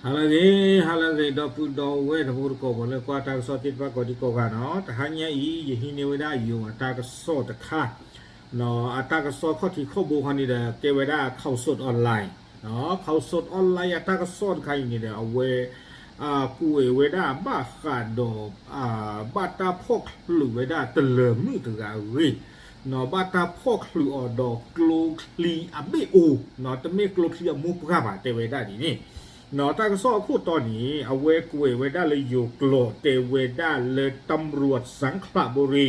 ဟါလၢအဂ့ၤ, ဟါလၢအဂ့ၤ ဒီပုၢ်ဒီဝဲၢ်တံၤသကိး ပှၤလၢကွၢ်တၢ်ကစီၣ်သ့ၣ်တဖၣ်ကိးဒံကိးဂၤနီၤ, တဟါညါအံၤ ယဟံးန့ၢ်ဝဲဒၣ်ယိၤအတၢ်ကစီၣ်တခါ, အတၢ်ကစီၣ်ခီၣ်ထံးခီၣ်ဘိခီန့ၣ်ဒီး ကဲဝဲဒၣ် Khaosod Online, Khaosod Online အတၢ်ကစီၣ်တခါအံၤန့ၣ်ဒီး အဝဲ ကွဲးဝဲဒၣ်ဘၣ်ဃးဒီး ဘၣ်တၢ်ဖီၣ်ချုးဝဲဒၣ်တလၢၤမုၣ်တဂၤအဂ့ၢ်, ဘၣ်တၢ်ဖီၣ်ချုးအီၤဒီးကျိချံအဘ့ၣ်အိၣ်, တမ့ၢ်ကျိချံအမိၢ်ပှၢ်ဘၣ် တဲဝဲဒၣ်ဒ်န့ၣ်, တၢ်ကစီၣ်အခိၣ်တီန့ၣ် အဝဲကွဲးဝဲဒၣ်လၢယိၤကျိာ် တဲဝဲဒၣ်လၢ ตำรวจสังขละบุรี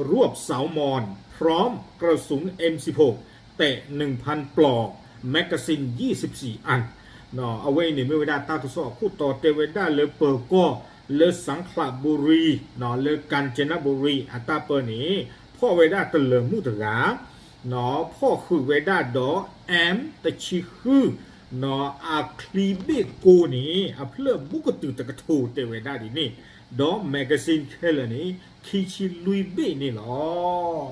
รวบสาวมอญ พร้อมกระสุน เอ็มสิบหก แตะ หนึ่งพัน ปลอก แมกกาซีน ยี่สิบสี่ อัน အဝဲအံၤန့ၣ်မ့ၢ်ဝဲဒၣ်တၢ်ကစီၣ်အခိၣ်တီ တဲဝဲဒၣ်လၢပၢၤကီၢ်လၢ สังขละบุรี လၢ กาญจนบุรี အတၢ်ပၢန့ၣ် ဖီၣ်ဝဲဒၣ်တလၢၤမုၣ်တဂၤ ဖီၣ်ချုးဝဲဒၣ်ဒီး M တဆံဃု အချံဘ့ၣ်ကိန့ၣ် အဖျၢၣ်ဘူးကတုၤတကထိ တဲဝဲဒၣ်ဒ်န့ၣ်, ဒီး magazine ခဲလၢာ်န့ၣ် ခံဆံလွံၢ်ဘ့ၣ်န့ၣ်လီၤ.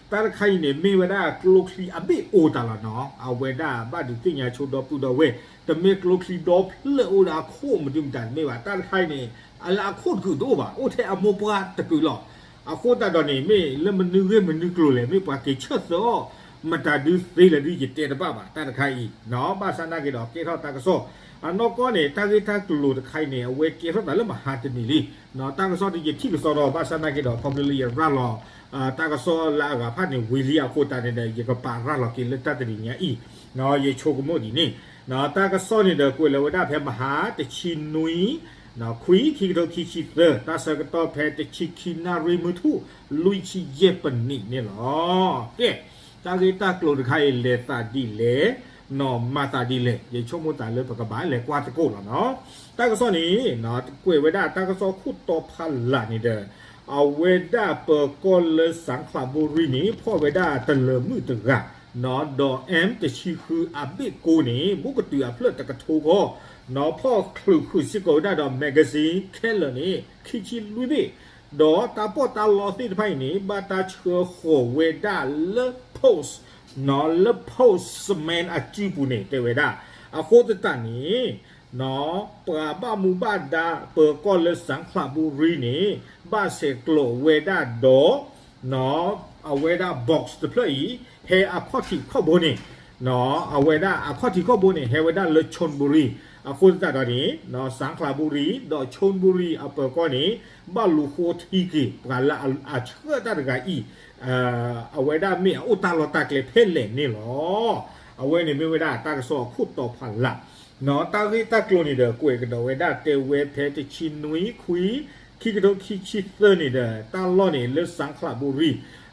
တၢ်တခါအံၤန့ၣ် မ့ၢ်ဝဲဒၣ်ကျိချံအဘ့ၣ်အိၣ်တၢ်လီၤနီၤ, အဝဲဒၣ်ဘၣ်ဒုးသ့ၣ်ညါဆိဒီပုၢ်ဒီဝဲၢ်, တမ့ၢ်ကျိချံဒီဖျၢၣ်အိၣ်ဒီးအခိၣ်မနုၤမတၤတမ့ၢ်ဘၣ်, တၢ်တခါအံၤန့ၣ် အလၢအခိၣ်တကုာ်တအိၣ်ဘၣ်, အိၣ်ထဲအမိၢ်ပှၢ်တကုာ်လီၤ. အဃိသတးဒီးန့ၣ် မ့ၢ်လၢမနုၤဂ့ၢ်မနုၤကျိၤလဲၣ်, မ့ၢ်ပှၤက့ၤဆၢၣ်သၢအီၤ မတၤဒုးသ့လဲၣ်ဒုး ယတဲတဘၣ်ဘၣ် တၢ်တခါအံၤ, ဘၣ်ဆၣ်နာ်က့ၤဒီးကဲထီၣ်တၢ်ကစီၣ်, အနီၢ်ကီၢ်န့ၣ် တၢ်ဂ့ၢ်တၢ်ကျိၤတခါအံၤန့ၣ် အဝဲကဲထီၣ်သးလၢမဟါတနံၤလံ, တၢ်ကစီၣ်ဒုးယထံၣ်ကစီဒီး ဘၣ်ဆၣ်နာ်က့ၤဒီး ခီဖျိလၢယရၤလီၤ တၢ်ကစီၣ်လၢအဂၤဖၣ်န့ၣ်ဝံၤလံအဃိသတးန့ၣ်ဒီး ယကပာ်ရၤလီၤက့ၤလၢတၢ်တနံၤညါအံၤ, ယဆိကမိၣ်ဒ်န့ၣ်, တၢ်ကစီၣ်န့ၣ်ဒီးကွဲးလီၤဝဲဒၣ်ဖဲမဟါ တဆံနွံ ခွံ ခံကထိခံဆံသၢ တၢ်ဆၢကတီၢ်ဖဲတဆံခံနၣ်ရံၣ်မုၢ်ထူၣ် လွံၢ်ဆံယဲၢ်ပနံးန့ၣ်လီၤ. ကဲ, တၢ်ဂ့ၢ်တၢ်ကျိၤတခါအံၤ လဲၤသးဒ်လဲၣ်, နီၢ်မၤသးဒ်လဲၣ်, ယဆိကမိၣ်သးလၢပကဘၣ်လဲၤကွၢ်သကိးလီၤနီၤ. တၢ်ကစီၣ်န့ၣ် ကွဲးဝဲဒၣ်တၢ်ကစီၣ်ခိၣ်တီဖးလၢ်န့ၣ်ဒီး အဝဲဒၣ်ပၢၤကီၢ်လၢ စၣ်ခလးဘူရံန့ၣ် ဖီၣ်ဝဲဒၣ်တလၢၤမုၣ်တဂၤ ဒီး M တဆံဃုအဘ့ၣ်ကိန့ၣ် ဘူးကတုၤအဖျၢၣ်တကထိဃီ, နီၢ်ဖီၣ်ချုးဃုာ်စ့ၢ်ကီးဝဲဒၣ်ဒီး magazine ခဲလၢာ်န့ၣ် ခံဆံလွံၢ်ဘ့ၣ်, ဒီးတၢ်ပီးတၢ်လီသ့ၣ်တဖၣ်အံၤန့ၣ် ဘၣ်တၢ်ဆှၢဃီၤဝဲဒၣ်လၢ post, နီၢ်လၢ postman အစုပူၤန့ၣ် တဲဝဲဒၣ်, အဃိသတးန့ၣ် နီၢ်ပှၤဘၣ်မူဘၣ်ဒါပၢၤကီၢ်လၢ စၣ်ခလးဘူရံန့ၣ် ဘၣ်ဆဲးကျိးဝဲဒၣ်ဒီး နီၢ်အဝဲဒၣ် box တဖျၢၣ်အံၤ ဟဲအခီၣ်ထံးခီၣ်ဘိန့ၣ်, နီၢ်အဝဲဒၣ်အခီၣ်ထံးခီၣ်ဘိန့ၣ် ဟဲဝဲဒၣ်လၢ ခၠူၣ်ဘူရံ, အဃိသတးဒီးန့ၣ် နီၢ်စၣ်ခလးဘူရံ ဒီး ခၠူၣ်ဘူရံအပၢၤကီၢ်န့ၣ် ဘၣ်လူၤဃိထံက့ၤ ပှၤလၢအဆှၢတၢ်တဂၤအံၤ အဝဲဒၣ်မ့ၢ်အအိၣ်တၢ်လီၢ်တၢ်ကျဲဖဲလဲၣ်န့ၣ်လီၤ. အဝဲန့ၣ်မ့ၢ်ဝဲဒၣ်တၢ်ကစီၣ်အခိၣ်တီဖးလၢ်, နီၢ်တၢ်ဂ့ၢ်တၢ်ကျိၤန့ၣ်ဒီး ကွဲးကဒီးဝဲဒၣ်တဲဝဲဖဲတဆံနွံခွံ ခံကထိခံဆံသၢန့ၣ်ဒီး တၢ်လီၢ်န့ၣ်လၢ စၣ်ခလးဘူရံ,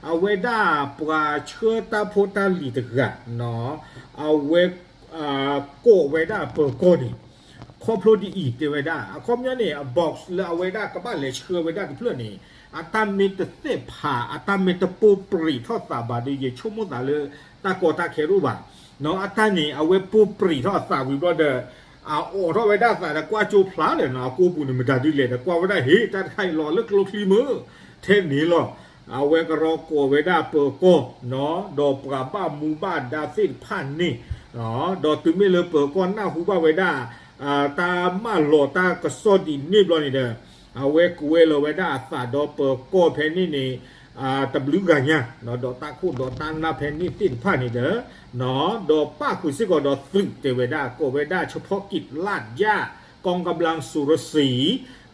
အဝဲဒၣ်ပှၤဆှၢတၢ်ဖိတၢ်လံၤတဂၤ နီၢ်အဝဲ ကိးဝဲဒၣ်ပၢၤကီၢ်န့ၣ် ခီဖျိဒ်အံၤတဲဝဲဒၣ် အခီပညီန့ၣ် အ box လၢအဝဲဒၣ်ကဘၣ်လဲၤဆှၢဝဲဒၣ်တဖျၢၣ်န့ၣ် အတၢ်မ့ၢ်တသ့ၣ်ဖး အတၢ်မ့ၢ်တပိၢ်ပြံးထီၣ်သးဘၣ်ဒီး ယဆိကမိၣ်သးလၢ တၢ်ကီတၢ်ခဲတအိၣ်ဘၣ်, နီၢ်အတၢ်န့ၣ် အဝဲပိၢ်ပြံးထီၣ်အသးဝံၤဘျီဒီး အအိးထီၣ်ဝဲဒၣ်သးဒီးကွၢ်ကၠိဖျါလၢာ်နီၢ် အကိးပူၤန့ၣ် မတၤဒုးလဲၣ်ဒီး ကွၢ်ဝဲဒၣ် ဟ့ၣ် တၢ်တခါအံၤလီၤလၢကျိချံမုၢ် ထဲန့ၣ်လီၤ. အဝဲကရီကိးဝဲဒၣ်ပၢၤကီၢ်နီၢ် ဒီးပှၤဘၣ်မူဘၣ်ဒါသ့ၣ်တဖၣ်န့ၣ်, ဒီးတုၤမ့ၢ်လၢပၢၤကီၢ်နၢ်ဟူဘၣ်ဝဲဒၣ် တၢ်မၢလီၤတၢ်ကစီၣ်ဒ်န့ၣ်ဘျီန့ၣ်ဒီး အဝဲကွဲးလီၤဝဲဒၣ်အသးဒီးပၢၤကီၢ်ဖဲန့ၣ်န့ၣ် တဘျုးဂၤညါ ဒီးတၢ်ခိၣ်ဒီးတၢ်နၢ်ဖဲန့ၣ်သ့ၣ်တဖၣ်န့ၣ်ဒီး ဒီးပၣ်ဃုာ်စ့ၢ်ကီးဒီးသုးတဲဝဲဒၣ် ကိးဝဲဒၣ် เฉพาะกิจ ลาดย่า กองกำลังสุรศรี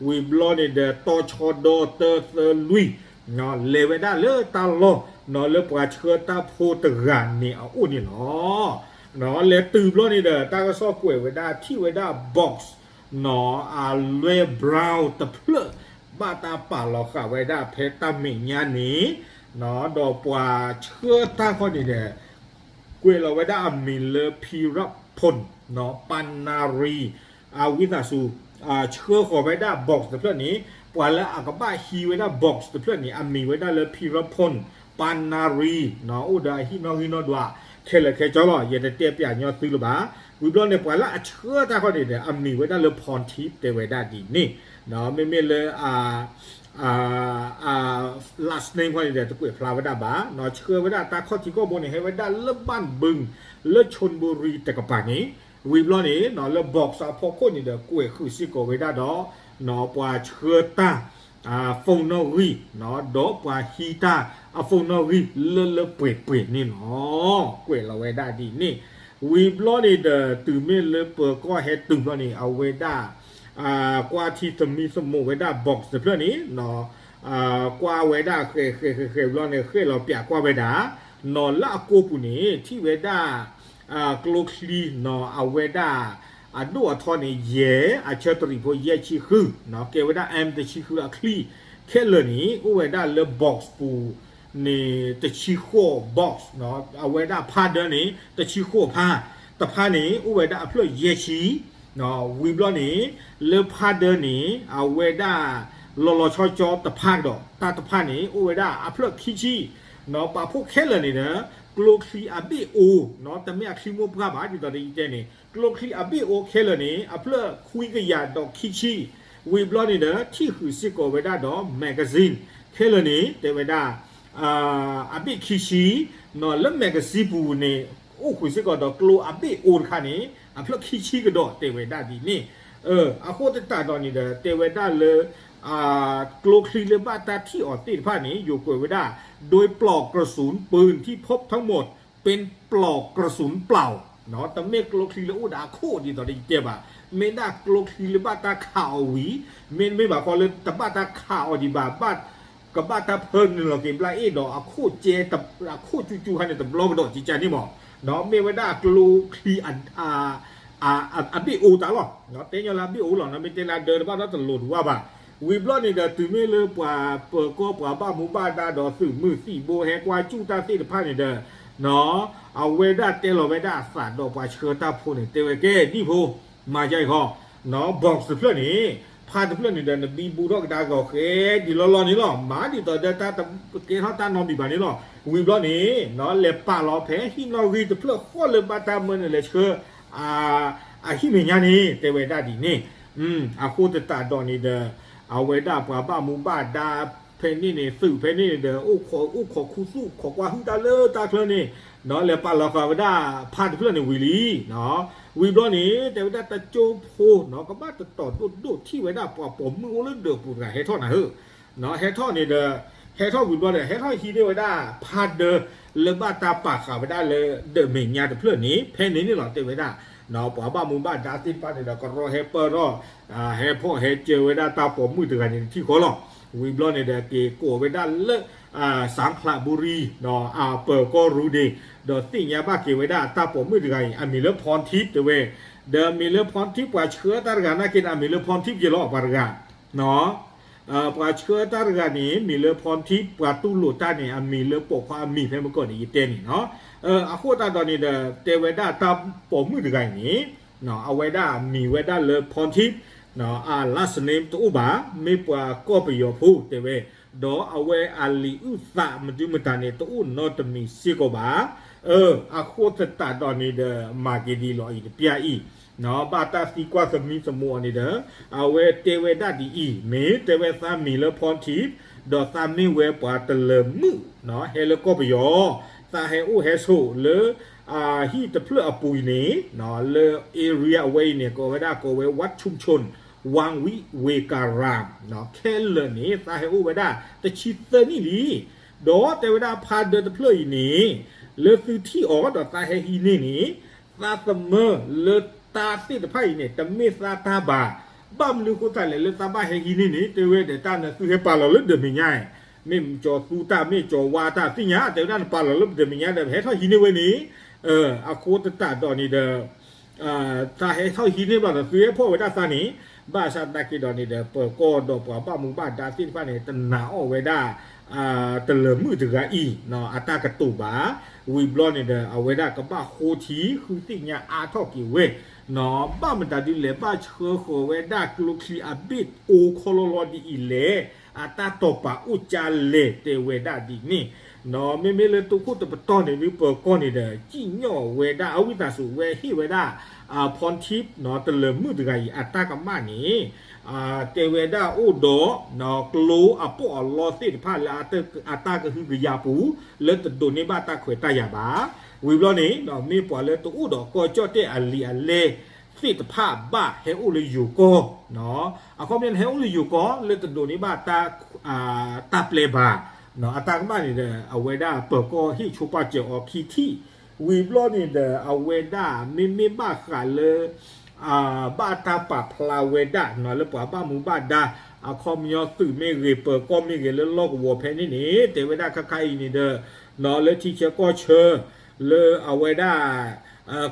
ဝံၤဘျီန့ၣ်ဒီး တီဆှီဒီတၢသၢလွံၢ် လဲၤဝဲဒၣ်လၢတၢ်လီၢ်နီၢ်လၢပှၤဆှၢတၢ်ဖိတဂၤန့ၣ်အအိၣ်န့ၣ်လီၤ. လဲၤတုၤဘျီန့ၣ်ဒီး တၢ်ကစီၣ်ကွဲးဝဲဒၣ်ထံၣ်ဝဲဒၣ် box နီၢ်အလွဲ brown တဖျၢၣ် ဘၣ်တၢ်ပာ်လီၤဃာ်ဝဲဒၣ်ဖဲတၢ်မဲာ်ညါန့ၣ် ဒီးပှၤဆှၢတၢ်ခီန့ၣ်ဒီး ကွဲးလီၤဝဲဒၣ်အမံၤလၢ ဖံရၣ်ဖိၣ် နီၢ်ပၢ်နၣ်ရံၣ် အဝံသးစူၤ ဆှၢဃီၤဝဲဒၣ် box တဖျၢၣ်န့ၣ် ပှၤလၢအကဘၣ်ဟံးဝဲဒၣ် box တဖျၢၣ်န့ၣ် အမံၤဝဲဒၣ်လၢ ဖံရၣ်ဖိၣ် ပၢ်နၣ်ရံၣ် နီၢ်အိၣ်ဒီးအဟံၣ်နီၣ်ဂံၢ်နီၣ်ဒွး ခဲလၢာ်ခဲဆ့လီၤ ယတတဲပျးညီသုလၢၤဘၣ်. ဝံၤဘျီန့ၣ် ပှၤလၢအဆှၢတၢ်ခီန့ၣ်ဒီး အမံၤဝဲဒၣ်လၢ ဖီၣ်ထံး တဲဝဲဒၣ်ဒ်န့ၣ် မ့မ့ၢ်လၢ last name ခီန့ၣ်ဒီး တကွဲးဖျါဝဲဒၣ်ဘၣ်. ဆှၢဝဲဒၣ်တၢ်ခီၣ်ထံးခီၣ်ဘိန့ၣ် ဟဲဝဲဒၣ်လၢဘၣ်ဘုး လၢ ခၠူၣ်ဘူရံ တကပၤန့ၣ် ဝံၤဘျီန့ၣ် လၢ box အဖီခိၣ်န့ၣ်ဒီး ကွဲးဃုာ်စ့ၢ်ကီးဝဲဒၣ်ဒီး ပှၤဆှၢတၢ် phone နီၣ်ဂံၢ် ဒီးပှၤဟံးတၢ်အ phone နီၣ်ဂံၢ်လၢလၢပှဲၤပှဲၤန့ၣ်လီၤ. ကွဲးလီၤဝဲဒၣ်ဒ်န့ၣ် ဝံၤဘျီန့ၣ်ဒီး တုၤမ့ၢ်လၢပၢၤကီၢ်ဟဲတုၤဘျီန့ၣ် အဝဲဒၣ် ကွၢ်ထံသမံသမိးဝဲဒၣ် box တဖျၢၣ်န့ၣ် ကွၢ်ဝဲဒၣ်ဃဲးဃဲးဃဲးဃဲးဘျီန့ၣ် ဃဲးလီၤပၠးကွၢ်ဝဲဒၣ် နီၢ်လၢအကိာ်ပူၤန့ၣ် ထံၣ်ဝဲဒၣ် ကျိချံနီၢ် အဝဲဒၣ် အဒိၣ်အထီန့ၣ် ယဲၢ် အဆၢတရံးဖိယဲၢ်ဆံဃု ကဲဝဲဒၣ် M တဆံဃုအချံၣ် ခဲလၢာ်န့ၣ် အိၣ်ဝဲဒၣ်လၢ box ပူၤန့ၣ် တဆံဃိး box အဝဲဒၣ်ဖးဒၢန့ၣ် တဆံဃိးဖး တဖးန့ၣ် အိၣ်ဝဲဒၣ်အဖျၢၣ်ယဲၢ်ဆံ ဝံၤဘျီန့ၣ် လၢဖးဒၢန့ၣ် အဝဲဒၣ် လီၤလီၤဆီဆီတဖးကဒီး တၢ်တဖးန့ၣ် အိၣ်ဝဲဒၣ်အဖျၢၣ်ခံဆံ ပာ်ဖှိၣ်ခဲလၢာ်န့ၣ်ဒီး ကျိချံအဘ့ၣ်အိၣ် တမ့ၢ်အချံမိၢ်ပှၢ်ဘၣ် ဒ်သိးဒ်ယတဲန့ၣ် ကျိချံအဘ့ၣ်အိၣ်ခဲလၢာ်န့ၣ် အဖျၢၣ်ခွံကယၤဒီးခံဆံ ဝံၤဘျီန့ၣ်ဒီး ထံၣ်ဃုာ်စ့ၢ်ကီးဝဲဒၣ်ဒီး magazine ခဲလၢာ်န့ၣ် တဲဝဲဒၣ် အဘ့ၣ်ခံဆံ လၢ magazine ပူၤန့ၣ် အိၣ်ဃုာ်စ့ၢ်ကီးဒီးကျိအဘ့ၣ်အိၣ်တခါန့ၣ် အဖျၢၣ်ခံဆံကဒီး တဲဝဲဒၣ်ဒ်န့ၣ် အဃိသတးဒီးန့ၣ်ဒီး တဲဝဲဒၣ်လၢ ကျိချံလၢဘၣ်တၢ်ထံၣ်အီၤသ့ၣ်တဖၣ်န့ၣ် ယိၤကွဲးဝဲဒၣ် โดยปลอกกระสุนปืนที่พบทั้งหมดเป็นปลอกกระสุนเปล่า တမ့ၢ်ကျိချံလၢအိၣ်ဒီးအခိၣ်ဒ်သိးဒီးယတဲဘၣ် မ့ၢ်ဒၣ်ကျိချံလၢဘၣ်တၢ်ခးအီၤဝံၤ မ့တမ့ၢ်ဘၣ်ဃီလၢတဘၣ်တၢ်ခးအီၤဒံးဘၣ် ဘၣ် ကဘၣ်တၢ်ဖၢနုာ်လီၤက့ၤဘျါအ့ၣ်ဒီးအခိၣ်ကဲ အခိၣ်ကၠူကၠူခါန့ၣ် တဘျီကဒီးကကန့ၣ်မး မ့ၢ်ဝဲဒၣ်ကျိချံ အဘ့ၣ်အိၣ်တၢ်လီၤ တဲညီလၢအဘ့ၣ်အိၣ်လီၤ မ့ၢ်တဲလၢအဒၢတဘၣ်ဒီးတလိၤတဝါဘၣ် ဝံၤဘျီန့ၣ်ဒီး တုၤမ့ၢ်လၢပှၤပၢၤကီၢ်ပှၤဘၣ်မူဘၣ်ဒါဒီးသုးမုၢ်သံၣ်ဘိဟဲကွၢ်စူၣ်တၢ်သ့ၣ်တဖၣ်န့ၣ်ဒီး အဝဲဒၣ်တဲလီၤဝဲဒၣ်အသးဒီးပှၤဆှၢတၢ်ဖိန့ၣ် တဲဝဲကဲဒ်ဖိ မၤယါအံၤဃီ box တဖျၢၣ်န့ၣ် ဖးတဖျၢၣ်န့ၣ်ဒီး နဘံဘူထီၣ်ကဒါက့ၤဃဲဒ်လီၤလီၤန့ၣ်လီၤ မၤဒ်သိးဒီးတၢ်တကဲထီၣ်တၢ်နီတမံၤဘၣ်န့ၣ်လီၤ ဝံၤဘျီန့ၣ် လဲၤပာ်လီၤဖဲဟံၣ်နီၣ်ဂံၢ်တဖျၢၣ်ဃီလၢဘၣ်တၢ်မၢနုာ်လဲၤဆှၢ အဟံၣ်မဲာ်ညါန့ၣ် တဲဝဲဒၣ်ဒ်န့ၣ် အဃိသတးဒီးန့ၣ်ဒီး အဝဲဒၣ်ပှၤဘၣ်မူဘၣ်ဒါဖဲန့ၣ်န့ၣ် သုးဖဲန့ၣ်န့ၣ်ဒီး အိၣ်ခိးခူသူၣ် ခိးကွၢ်ဟုၣ်တၢ်လၢတၢ်ချၢန့ၣ် လဲၤပာ်လီၤဃာ်ဝဲဒၣ်ဖးတဖျၢၣ်န့ၣ်ဝံၤလံ ဝံၤဘျီန့ၣ် တဲဝဲဒၣ်တကၠိဖိ ကဘၣ်တတီၤဒိၣ်ဒိၣ်ထံၣ်ဝဲဒၣ်ပှၤပိာ်မုၣ်အိၣ်လၢဒၢးပူၤတဂၤဟဲထီၣ်နၤဧၢ ဟဲထီၣ်န့ၣ်ဒီး ဟဲထီၣ်ဝံၤဘျီဒီး ဟဲထီၣ်ဟံးန့ၢ်ဝဲဒၣ်ဖးဒၢ လၢဘၣ်တၢ်ပာ်ဃာ်ဝဲဒၣ်လၢဒၢးမဲာ်ညါတဖျၢၣ်န့ၣ် ဖဲန့ၣ်န့ၣ်လီၤ တဲဝဲဒၣ် ပှၤဘၣ်မူဘၣ်ဒါသ့ၣ်တဖၣ်န့ၣ်ဒီး ကရီဟဲပၢၢ်ထီၣ် ဟဲဖီၣ်ဟဲစၢၤဝဲဒၣ်တၢ်ပိာ်မုၣ်တဂၤန့ၣ်တထံၣ်ဃီလီၤ ဝံၤဘျီန့ၣ်ဒီး က့ၤကိးဝဲဒၣ်လၢ စၣ်ခလးဘူရံ ဒီးအပၢၤကီၢ်ရူဒ့ၣ် ဒီးသ့ၣ်ညါဘၣ်က့ၤဝဲဒၣ်တၢ်ပိာ်မုၣ်တဂၤအံၤ အမံၤလၢ Phorntieve တဲဝဲ ဒီးအမံၤလၢ Phorntieve ပှၤဆှၢတၢ်တဂၤနာ်က့ဒီး အမံၤလၢ Phorntieve က့ၤလီၤ ပှၤတဂၤ ပှၤဆှၢတၢ်တဂၤန့ၣ် မံၤလၢ Phorntieve ပှၤတူၢ်လိာ်တၢ်န့ၣ် အမံၤလၢပိာ်ခွါအမံၤဖဲမုၢ်ကီၢ်န့ၣ် ယတဲန့ၣ်နီၤ အဃိသတးဒီးန့ၣ်ဒီး တဲဝဲဒၣ်တၢ်ပိာ်မုၣ်တဂၤအံၤန့ၣ် အဝဲဒၣ်မံၤဝဲဒၣ်လၢ Phorntieve အ last name တအိၣ်ဘၣ် မ့ၢ်ပှၤကီၢ်ပယီၤဖိတဲဝဲ ဒီးအဝဲအလံာ်အုၣ်သးမဒုမတၤန့ၣ် တအိၣ်နီတမံၤစ့ၢ်ကီးဘၣ် အဃိသတးဒီးန့ၣ်ဒီး မၤက့ၤဒ်လီၤအံၤတပျၢ်အံၤ ဘၣ်တၢ်သံကွၢ်သမံသမိးအီၤန့ၣ်ဒီး အဝဲတဲဝဲဒၣ်ဒ်အံၤ မ့ၢ်တဲဝဲသးမံၤလၢ Phorntieve ဒီးသးမ့ၢ်ဝဲပှၤတလၢၤမုၣ် ဟဲလၢကီၢ်ပယီၤ သးဟဲအိၣ်ဟဲဆိးလၢ ဟံၣ်တဖျၢၣ်အပူၤအံၤန့ၣ် လၢ area အဝဲအံၤန့ၣ် ကိးဝဲဒၣ်ကိးဝဲ วัดชุมชน วังวิเวการาม ခဲလၢာ်န့ၣ် သးဟဲအိၣ်ဝဲဒၣ်တဆံသၢနံၣ်လံ ဒီးတဲဝဲဒၣ်ဖးဒၢတဖျၢၣ်အံၤန့ၣ် လၢသုထံၣ်အီၤဒီးသးဟဲဟံးန့ၢ်န့ၣ် သးသမၢလၢတၢ်သ့ၣ်တဖၣ်အံၤန့ၣ် တမ့ၢ်သးတၢ်ဘၣ် ဘၣ်မနုၤအဃိသတးလဲၣ် လၢသးဘၣ်ဟဲဟံးန့ၢ်န့ၣ် တဲဝဲဒီးတၢ်န့ၣ်သုဟဲပာ်လီၤလၢဒၢးမဲာ်ညါ မ့ၢ်ကၠီၤသူတၢ် မ့ၢ်ကၠီၤဝါတၢ်သ့ၣ်ညါ တဲဝဲဒၣ်နပာ်လီၤလၢဒၢးမဲာ်ညါဒီး ဟဲထီၣ်ဟံးန့ၢ်ဝဲန့ၣ် အဃိသတးဒီးန့ၣ်ဒီး သးဟဲထီၣ်ဟံးန့ၢ်ဘျီဒီး သုဟဲဖီၣ်ဝဲဒၣ်သးန့ၣ် ဘၣ်ဆၣ်သနာ်က့ဒီးန့ၣ်ဒီး ပၢၤကီၢ်ဒီးပှၤဘၣ်မူဘၣ်ဒါသ့ၣ်တဖၣ်န့ၣ် တနာ်အီၣ်ဝဲဒၣ် တလၢၤမုၣ်တဂၤအံၤ အတၢ်ကတိၤဘၣ် ဝံၤဘျီန့ၣ်ဒီး အဝဲဒၣ်ကဘၣ်ဃိထံ ဃုသ့ၣ်ညါအါထီၣ်က့ၤဝဲ ဘၣ်မတၤဒုလဲၣ် ဘၣ်ဆှၢဃီၤဝဲဒၣ်ကျိချံအဘ့ၣ်အိၣ်ခီလီလီဒ်အံၤလဲၣ် အတၢ်တိာ်ပာ်အိၣ်ကၢလဲၣ် တဲဝဲဒၣ်ဒ်န့ၣ် မ့မ့ၢ်လၢတိခိၣ်တပတီၢ်န့ၣ်ဒုး ပၢၤကီၢ်န့ၣ်ဒီး စံၣ်ညီၣ်ဝဲဒၣ်အဝံသးစူၤဝဲဟ့ၣ်ဝဲဒၣ် Pontiff တလၢၤမုၣ်တဂၤအံၤ အတၢ်ကမၣ်န့ၣ် တဲဝဲဒၣ်အိၣ်ဒီး ကျိအပီၣ်အလီသ့ၣ်တဖၣ်လၢအတၢ်ကဟုကယာ်ပူၤ လၢတဒိးန့ၢ်ဘၣ်တၢ်ခွဲးတၢ်ယာ်ဘၣ် ဝံၤဘျီန့ၣ် မ့ၢ်ပှၤလၢတအိၣ်ဒီးကီၢ်ကၠီၣ်တဲၣ်အလံာ်အလဲသ့ၣ်တဖၣ်ဘၣ် ဟဲအိၣ်လၢယိၤကီၢ်, အခီပညီန့ၣ် ဟဲအိၣ်လၢယိၤကီၢ် လၢတဒိးန့ၢ်ဘၣ် တၢ်ပျဲဘၣ်, အတၢ်ကမၣ်န့ၣ်ဒီး အဝဲဒၣ်ပၢၤကီၢ်ဟ့ၣ်ဆိပာ်စၢၤအီၤခံထံၣ်, ဝံၤဘျီန့ၣ်ဒီး အဝဲဒၣ်မ့မ့ၢ်ဘၣ်ဃးလၢ ဘၣ်တၢ်ပာ်ဖျါဝဲဒၣ် လၢပှၤဘၣ်မူဘၣ်ဒါ အခီပညီသုးမ့ၢ်ဂ့ၤ ပၢၤကီၢ်မ့ၢ်ဂ့ၤ လၢလီၢ်ကဝီၤဖဲန့ၣ်န့ၣ် တဲဝဲဒၣ်ခါခါအံၤန့ၣ်ဒီး လၢထံဆၢကီၢ်ဆၢ လၢအဝဲဒၣ်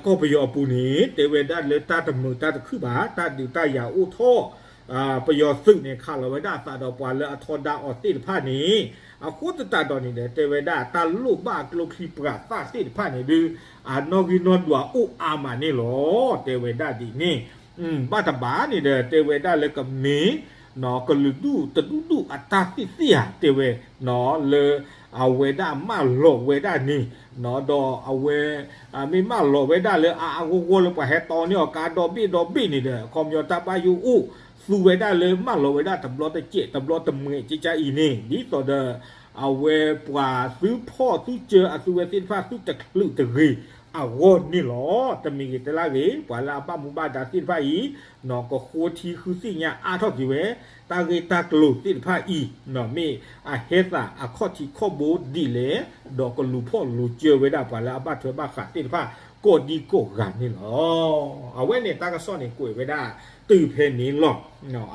ကီၢ်ပယီၤအပူၤန့ၣ် တဲဝဲဒၣ်လၢတၢ်တမုာ်တၢ်တခုၣ်ဘၣ် တၢ်ဒုးတၢ်ယၤအိၣ်ထီၣ်, ပယီၤသုးန့ၣ်ခးလီၤဝဲဒၣ်အသးဒီးပှၤလၢအထီဒါအီၤသ့ၣ်တဖၣ်န့ၣ်, အဃိသတးဒီးန့ၣ်ဒီး တဲဝဲဒၣ်တၢ်လိၣ်ဘၣ်ကျိချံပှၤသၣ်သ့ၣ်တဖၣ်န့ၣ်ဒုး အနီၣ်ဂံၢ်နီၣ်ဒွးအိၣ်အါမးန့ၣ်လီၤ. တဲဝဲဒၣ်ဒ်န့ၣ် ဘၣ်တဘၣ်န့ၣ်ဒီး တဲဝဲဒၣ်လၢကမ့ၢ် ကလုာ်ဒူၣ်တဒူၣ်ဒူၣ်အတၢ်သ့ၣ်သ့ၣ်ဧါ တဲဝဲ လၢအဝဲဒၣ်မၢလီၤဝဲဒၣ်န့ၣ် ဒီးအဝဲ မ့ၢ်မၢလီၤဝဲဒၣ်လၢအအါဂီၢ်ဂီၢ်လၢပှၤဟဲတီန့ၢ်အီၤကါဒီဘ့ၣ်ဒီဘ့ၣ်န့ၣ်ဒီး အခီပညီတၢ်ဘၣ်ယိၣ်အိၣ် သူဝဲဒၣ်လၢမၢလီၤဝဲဒၣ်တဘျီတစဲးတဘျီတမှဲးကကါအံၤန့ၣ် ဒ်သိးဒီး အဝဲပှၤသုဖီၣ်သုစၢၤအသုဝဲသ့ၣ်တဖၣ်သုတချုးတဂ့ၤအဂီၢ်န့ၣ်လီၤ. တမံၤဂ့ၤတလၢ်ဂ့ၤ ပှၤလၢအဘၣ်မူဘၣ်ဒါသ့ၣ်တဖၣ်အံၤ ကဃိထံဃုသ့ၣ်ညါအါထီၣ်က့ၤဝဲ တၢ်ဂ့ၢ်တၢ်ကျိၤသ့ၣ်တဖၣ်အံၤ မ့ၢ်အဟဲသးအခီၣ်ထံးခီၣ်ဘိဒ်လဲၣ် ဒီးကလူၤဖီၣ်လူၤစၢၤဝဲဒၣ်ပှၤလၢအဘၣ်ထွဲဘၣ်ဃးသ့ၣ်တဖၣ် ကိးဒံကိးဂၤန့ၣ်လီၤ. အဝဲန့ၣ်တၢ်ကစီၣ်န့ၣ်ကွဲးဝဲဒၣ်တုၤဖဲန့ၣ်လီၤ.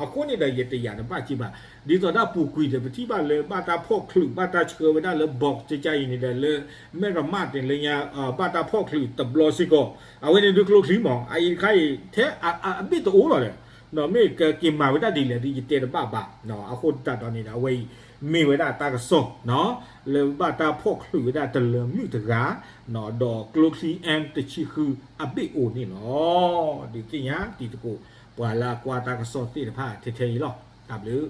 အဃိန့ၣ်ဒီးယတယာ်တဘၣ်က့ၤဘၣ် ဒ်သိးဒၣ်ပူၤကွံာ်ဒီး ပထံၣ်ဘၣ်လၢဘၣ်တၢ်ဖီၣ်ချုး ဘၣ်တၢ်ဆှၢဝဲဒၣ်လၢ bomb ကကါအံၤန့ၣ်ဒီး လၢမဲၢ်ရမၢ်တ့ၢ်လၢညါ ဘၣ်တၢ်ဖီၣ်ချုးတဘျီစ့ၢ်ကီး အဝဲန့ၣ်ဒုးကျိချံမး အအံၤတခါအံၤ ထဲအဘ့ၣ်တအိၣ်လီၤဒီး မ့ၢ်ကက့ၤမၤဝဲဒၣ်ဒ်လဲၣ်ဒီး ယတဲတဘၣ်ဘၣ်. အဃိသတးဒီးန့ၣ်ဒီး အဝဲအံၤမ့ၢ်ဝဲဒၣ်တၢ်ကစီၣ် လၢဘၣ်တၢ်ဖီၣ်ချုးဝဲဒၣ်တလၢၤမုၣ်တဂၤ ဒီးကျိချံ M တဆံဃုအဘ့ၣ်အိၣ်န့ၣ်လီၤ. ဒုးသ့ၣ်ညါတံၤသကိး ပှၤလၢအကွၢ်တၢ်ကစီၣ်သ့ၣ်တဖၣ်ထဲထဲအံၤလီၤ. တၢ်ဘျုး